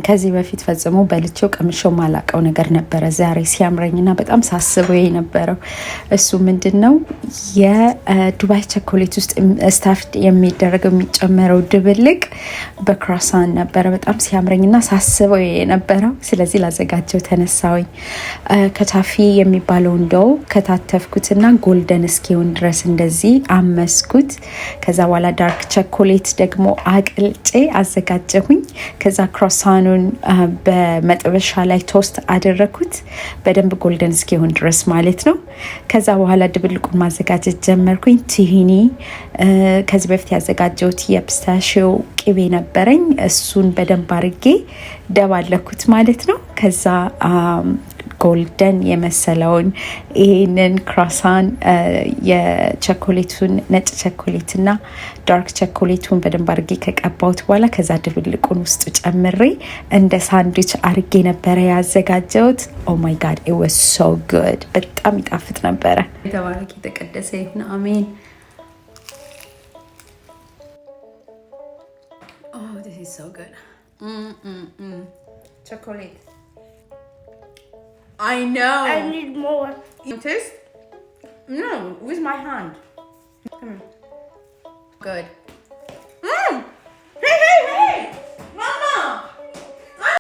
ከዚህ በፊት ፈጽሞ በልቼው ቀምሼው ማላቀው ነገር ነበረ ዛሬ ሲያምረኝና በጣም ሳስበው የነበረው። እሱ ምንድን ነው? የዱባይ ቸኮሌት ውስጥ stuffed የሚደረገው፣ የሚጨመረው ድብልቅ በ croissant ነበረ በጣም ሲያምረኝና ሳስበው የነበረው። ስለዚህ ላዘጋጀው ተነሳሁኝ። ከታፊ የሚባለውን dough ከታተፍኩትና golden እስኪሆን ድረስ እንደዚህ አመስኩት። ከዛ በኋላ dark chocolate ደግሞ አቅልጬ አዘጋጀሁኝ። ከዛ croissant ኑን በመጥበሻ ላይ toast አደረኩት በደንብ golden እስኪሆን ድረስ ማለት ነው። ከዛ በኋላ ድብልቁን ማዘጋጀት ጀመርኩኝ። Tahini፣ ከዚህ በፊት ያዘጋጀሁት የ pistachio ቅቤ ነበረኝ። እሱን በደንብ አርጌ ደባለኩት ማለት ነው። ከዛ golden የመሰለውን ይሄንን croissant የቸኮሌቱን፣ ነጭ ቸኮሌትና dark ቸኮሌቱን በደንብ አርጌ ከቀባሁት በኋላ ከዛ ድብልቁን ውስጡ ጨምሬ እንደ ሳንድዊች አርጌ ነበረ ያዘጋጀሁት። Oh my God, it was so good። በጣም ይጣፍጥ ነበረ። የተባረከ የተቀደሰ ይሁን። አሜን። Oh, this is so good. Chocolate. I know. I need more. You taste? No, with my hand. Come here. Good.